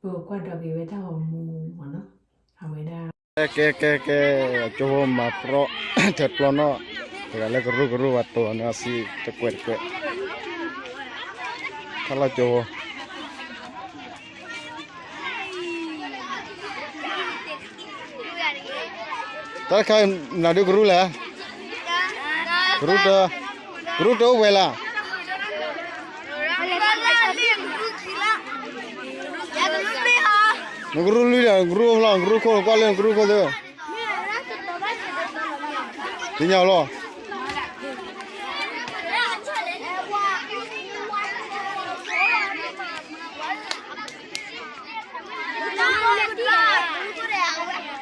ပကွၢ်ဒီးက့ၤဝဲတၢ်ဂီၤမူမ့ၢ်နီၤ, အဝဲဒၣ် ကဲ ကဲ ကဲ ကဲ, ကၠိဖိမၤပျီ ထဲပျီနီၣ်, တဂၤလၢကရူၢ်ကရူၢ်ဘၣ်တိၢ်န့ၣ် အစံးတကွဲးတကွဲး, ထီၣ်လီၤကၠိဖိ တၢ်တခါ နၤဒုးကရူၢ်လဲၣ်, ကရူၢ်တ, ကရူၢ်တအိၣ်ဝဲလၢ နကရူၢ်လွံၢ်ဒီး နကရူၢ်အိၣ်ဖျီၣ် နကရူၢ်ခိၣ် ကွၢ်လၢနကရူၢ်ခိၣ်သ့ၣ်, သ့ၣ်ညါလီၤ.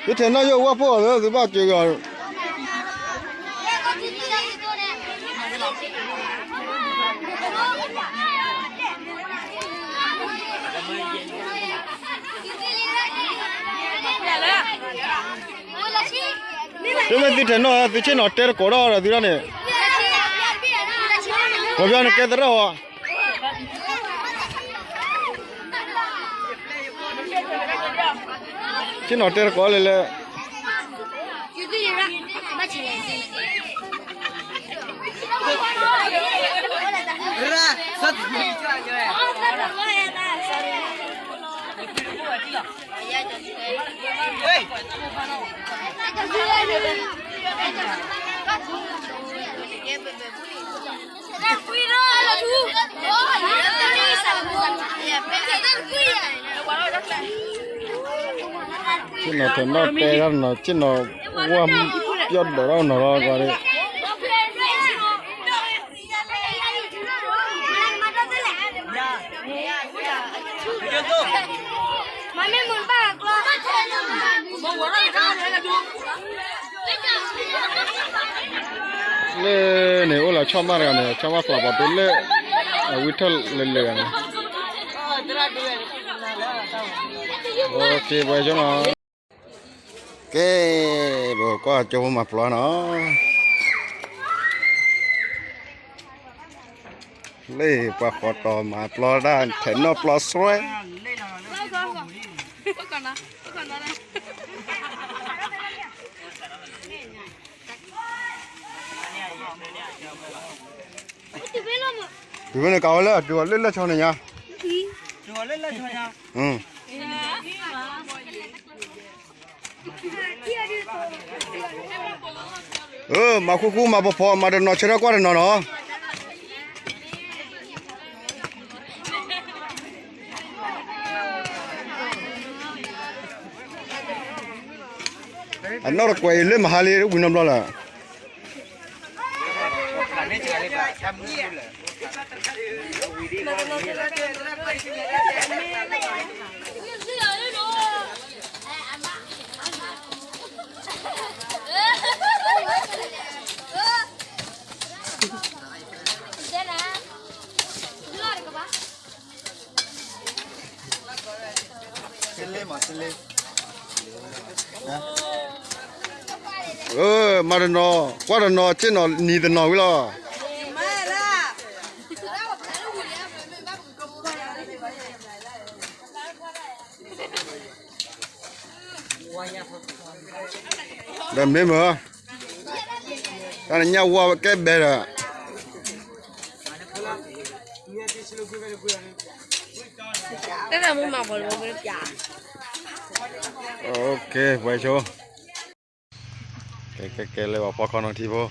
သုထဲးနီၣ်ယိၣ်ဝၣ်ဖှိၣ်အီၤသ့ သုဘၣ်က့ၤဂီၤ သုမ့ၢ်သုထဲးနီၣ် သုဆ့ၣ်နီၤတဲတကိးထီၣ်ဒီးသုဒၣ်န့ၣ်, ပှၤဘၣ်နကဲသရၣ်ဝဲ ဆ့ၣ်နီၤတဲတကိးလဲၣ်လဲၣ်. ဆ့ၣ်နီၤထဲးနီၣ်တဲတၢ်နီၤ ဆ့ၣ်နီၤဝၣ်ပျီၣ်ဒီးတၢ်နီၤလီၤ ကွၢ်ဒ့ လၢန့ၣ် အိၣ်လီၤဆီၣ်မၢ်တဂၤန့ၣ် ဆီၣ်မၢ်ဖျးပှၤဘ့လၢ အဝံထၢၣ်လၢလၢာ်ဂၤန့ၣ်, ကဲ ပကွၢ်ကၠိဖိမၤပျီနီၤ, လၢပှၤဃီတီၤမၤပျီတၢ် ထဲးနီၣ်ပျီစွဲ တုၤဖဲန့ၣ်ကးဝဲလၢ တုၤအီၤလၢလၢဆီန့ၣ်ညါ, မၤဃူဃူ မၤဖီဖီ မၤတနီၤဆၢထၢၣ်ကွၢ်တနီၤနီၤ. အနီၢ်တကွဲးအံၤလၢမဟါလံ ဝံၤနီတဘျီလၢ မၤတနီၤ ကွၢ်တနီၤ ဆ့ၣ်နီၤနံၤတနီၤဝံၤလီၤ. ဒီးမ့ၢ်မ့ၢ် တၢ်နညၣ်ဝါကဲဘဲဒီး ပှဲၤဆိ ကဲ ကဲ ကဲ လၢပှၤဖီခီနီၤထံဖိ